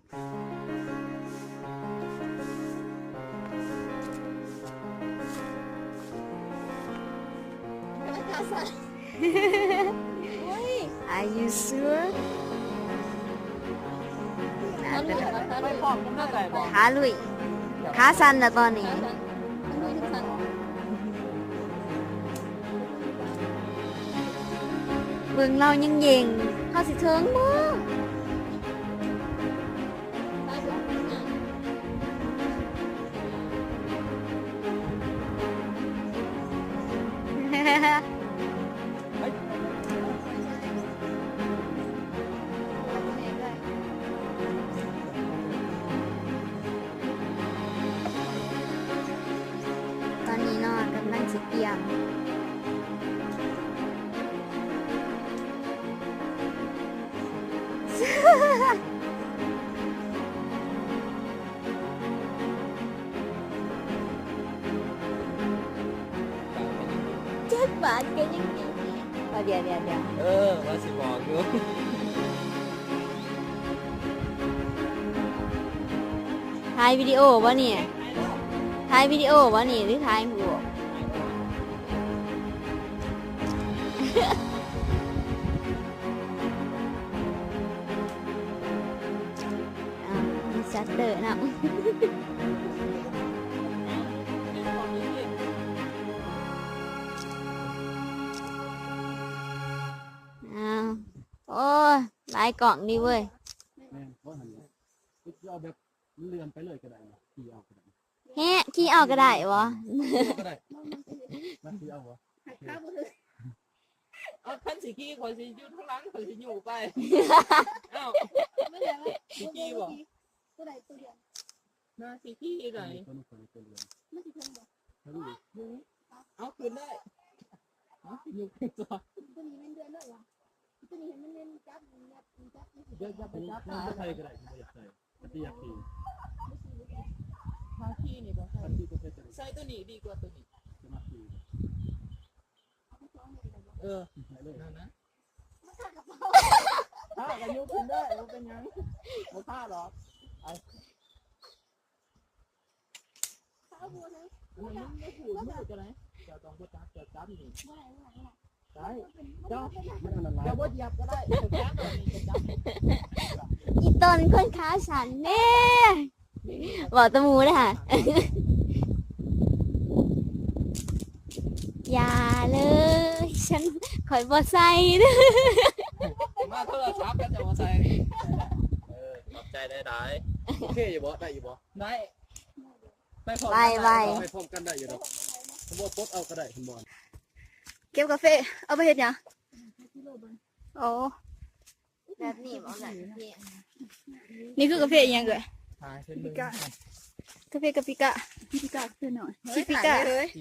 Are you sure? ຂາລຸຍ ຂາສັ່ນແລ້ວຕອນນີ້. ເບິ່ງລາວເຢັງໆ ເຮົາຊິເຖິງບໍ່? ຕອນນີ້ເນາະ ກຳລັງຊິກຽມ. ຈັກບາດກໍຍັງດີ. ເອົາ ດຽວໆໆ ເອີ ວ່າຊິບອກຢູ່. ຖ່າຍວິດີໂອບໍ່ນີ້? ຖ່າຍວິດີໂອບໍ່ນີ້ ຫຼືຖ່າຍຮູບ? ອ້າວ ມີຊັດເຕີນຳ. ອ້າວ ໂອ້ຍ ຫຼາຍກ້ອງດີເວີຍ. ແມ່ນ ບໍ່ຫັ້ນແຫຼະ ເອົາແບບ ມັນເລື່ອນໄປເລີຍກໍໄດ້ ຂີ່ເອົາກໍໄດ້. ແຮະ ຂີ່ເອົາກໍໄດ້ບໍ່? ຂີ່ເອົາກໍໄດ້. ມັກຂີ່ເອົາບໍ່? ເອົາ ຄັນຊິຂີ່ ຂ້ອຍຊິຢູ່ທາງຫຼັງ ຂ້ອຍຊິຍູ້ໄປ. ເອົ້າ ຊິຂີ່ບໍ່? ຕົວໃດຕົວດຽວ? ໜ້າຊິຂີ່ໄດ້. ຕົວນີ້ ຕົວນີ້ຕົວດຽວ. ມັນຊິເຖິງບໍ່? ເຖິງຢູ່. ເອົາ ຂຶ້ນໄດ້. ເອົາ ຍົກຂຶ້ນຕົວະ. ຕົວນີ້ແມ່ນເດືອນໄດ້ຫວາ? ຕົວນີ້ໃຫ້ມັນແມ່ນຈັບ ຈັບ ຈັບ. ຢ່າ ຢ່າໄປຈັບຂາ. ໃສ່ກໍໄດ້ ບໍ່ຢາກໃສ່. ຄັນຊິຢາກຂີ່ ຖ້າຂີ່ນີ້ບໍ່ໃສ່ ຄັນຂີ່ບໍ່ໃສ່ຕົວນີ້ ໃສ່ຕົວນີ້ດີກວ່າຕົວນີ້. ຈະມັກຂີ່ ເອີ ໃສ່ເລີຍ ນັ້ນນະ. ຖ້າກໍຍົກຂຶ້ນໄດ້ ບໍ່ເປັນຫຍັງ ບໍ່ຖ້າດອກ. ໄປ ເອົາຫົວເລີຍ. ອັນນັ້ນມັນບໍ່ຖືກມື ເຈົ້າໄດ໋ ເຈົ້າຕ້ອງບໍ່ຈັບ ເຈົ້າຈັບນີ້. ໄດ້ ເຈົ້າ ມັນອັນນັ້ນຫຼາຍ ເຈົ້າບໍ່ຢຽບກໍໄດ້ ເຈົ້າຈັບນີ້ ເຈົ້າຈັບນີ້. ອີ່ຕົນຄົນຂາສັ້ນເດ້ ເວົ້າແຕ່ໝູ່ເດ້ຫາ. ຢ່າເລີຍ ຊັ້ນຂ້ອຍບໍ່ໃສ່ເດີ້. ມາໂທລະສັບກໍຈະບໍ່ໃສ່. ເອີ ຂອບໃຈຫຼາຍໆ. ໂອເຄຢູ່ບໍ່? ໄດ້ຢູ່ບໍ່? ໄດ້ ໄປພ້ອມກັນໄດ້ ໄປພ້ອມກັນໄດ້ຢູ່ດອກ. ເຂົາບອກປົດເອົາກໍໄດ້ ເຫັນບໍ່? ເກັບກາເຟ ເອົາໄປເຮັດຫຍັງ? ໂອ້ ແບບນີ້ບໍ່? ແບບນີ້. ນີ້ຄືກາເຟອີ່ຫຍັງເອີຍ? ກາເຟກາປິກະ ກາເຟກາເຟນ້ອຍ ຊິປິກະ.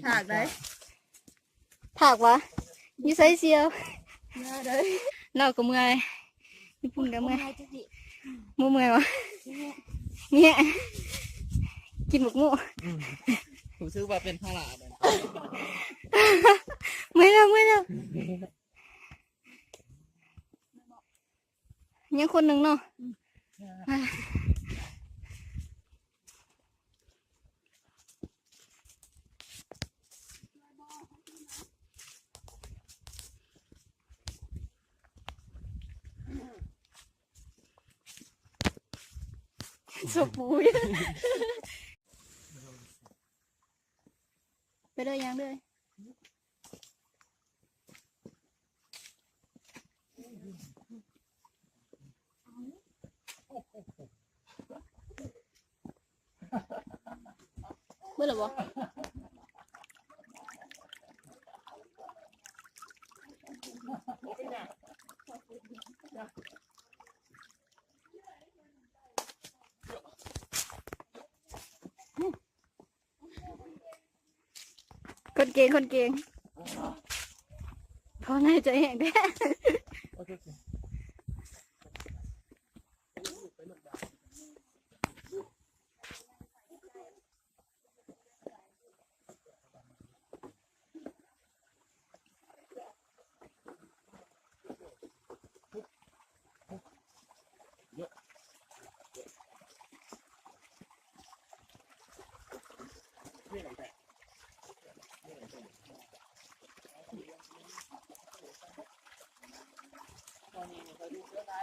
ຖາກໄດ້ ຖາກຫວາ? ຢູ່ໃສສ່ຽວ? ລາວກໍເມື່ອຍ ຍີ່ປຸ່ນກໍເມື່ອຍ. ບໍ່ເມື່ອຍຫວາ? ແງະ ກິນໝາກໂມ. ອືມ ຮູ້ສຶກວ່າເປັນພາລະ. ເມື່ອຍແລ້ວ ເມື່ອຍແລ້ວ. ຍັງຄົນໜຶ່ງເນາະ. ອືມ ສົບປູ. ໄປເລີຍ ຍ່າງເລີຍ. ເບິດແລ້ວບໍ່? ຄົນເກັ່ງ ຄົນເກັ່ງ. ຖອນຫາຍໃຈແຮງແທ້. ໂອເຄ ໂອເຄ.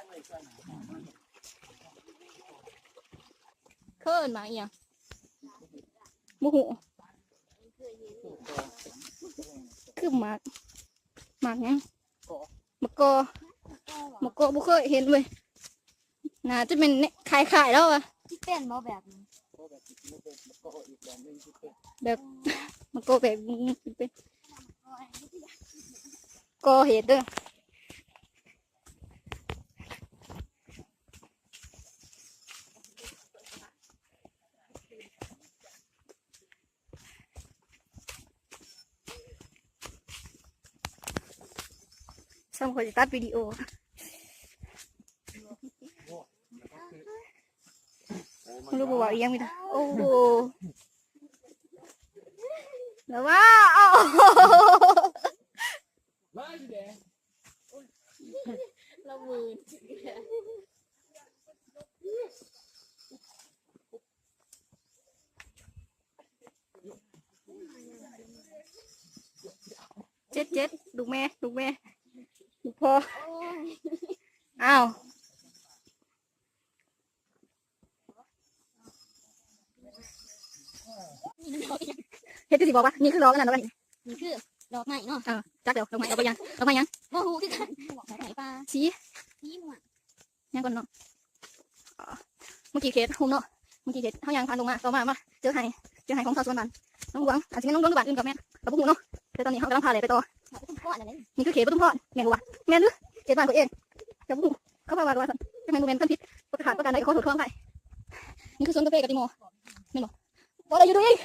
ເອີ້ນໝາກອີ່ຫຍັງ? ບໍ່ຮູ້. ຄືໝາກ ໝາກຫຍັງ? ໝາກກໍ ໝາກກໍບໍ່ເຄີຍເຫັນເວີຍ. ໜ້າຈະແມ່ນຄ້າຍໆລາວວ່າ ຊິເປັນບໍ່ແບບນີ້? ແບບ ໝາກກໍແບບນີ້ຊິເປັນ ກໍເຫັນເດີ. ຊ່ຳຂ້ອຍຊິຕັດວິດີໂອ. ບໍ່ຮູ້ວ່າອີ່ຫຍັງ ມີແຕ່ ໂອ້ ລະວ່າ ໂອ້ ລະມືນ. ເຈັດ ເຈັດ ລູກແມ່ ລູກແມ່ ລູກພໍ່. ອ້າວ ເຮັດຄືຊິບອກວ່າ ນີ້ຄືດອກອັນນັ້ນ ດອກອັນນີ້ ນີ້ຄືດອກໄມ້ເນາະ. ເອີ ຈັກແລ້ວ ດອກໄມ້ ດອກຫຍັງ ດອກໄມ້ຫຍັງ ບໍ່ຮູ້ຄືກັນ. ດອກໄມ້ປ່າ ສີ ສີມ່ວງ. ຍ່າງກ່ອນເນາະ. ເອີ ເມື່ອກີ້ເຂດໂຮມເນາະ ເມື່ອກີ້ເຂດເຮົາຍ່າງຜ່ານລົງມາ ຕໍ່ມາ ມາເຈີໄຮ່ ເຈີໄຮ່ຂອງຊາວສວນບ້ານໜອງຫຼວງ ອາດຊິແມ່ນໜອງຫຼວງ ຫຼືບ້ານອື່ນກໍແມ່ນ ກໍບໍ່ຮູ້ເນາະ. ແຕ່ຕອນນີ້ເຮົາກຳລັງພາແລ່ນໄປຕໍ່. ນີ້ຄືເຂດປະທຸມພອນ ແມ່ນບໍ່ວະ? ແມ່ນຫຼື ເຂດບ້ານຂ້ອຍເອງ ກໍບໍ່ຮູ້ ເຂົາພາວ່າກໍວ່າຊັ້ນ ຈັກແມ່ນບໍ່ແມ່ນ ທຳຜິດ ບໍ່ສະອາດປະການໃດ ຂໍໂທດຂໍອະໄພ. ນີ້ຄືສວນກາແຟກັບຕິມໍ ແມ່ນບໍ່? What are you doing?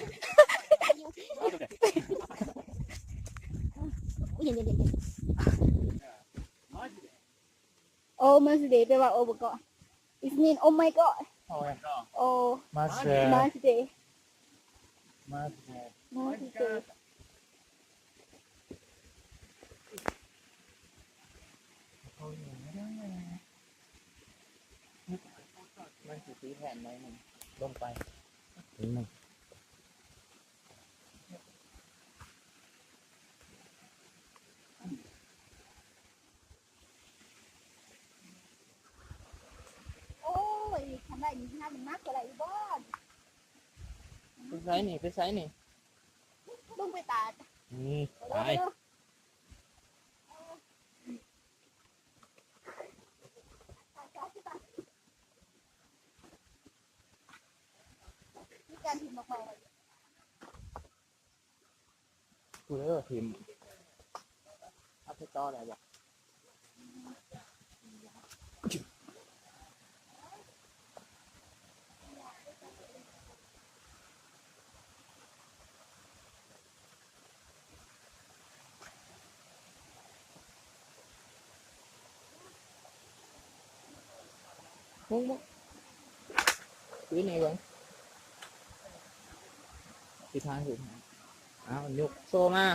ເຢັນໆໆໆ Oh, Mercy Day ແປວ່າ Oh my God. It mean Oh my God. Oh, Mercy Day. Mercy Day. Mercy Day. Mercy Day. ມັນຊິຕີແຜ່ນໜ້ອຍໜຶ່ງ ລົງໄປໜຶ່ງ. ໂອ້ຍ ຄັນໄດ້ນີ້ ງາມມັນໜັກກວ່າໄດ້ອີກບໍ່? ໄປໃສນີ້ ໄປໃສນີ້? ລົງໄປຕາດ ນີ້ ໄປ. ມີການຖິ້ມດອກໄມ້ໄວ້ຢູ່ ຜູ້ໃດວ່າຖິ້ມ ເອົາໄປຕໍ່ໄດ້ບໍ່? ມຸ້ງ ມຸ້ງ ຄືນີ້ເບິ່ງ ຊິຖ່າຍຮູບໃຫ້. ອ້າວ ຍົກໂຊມາ.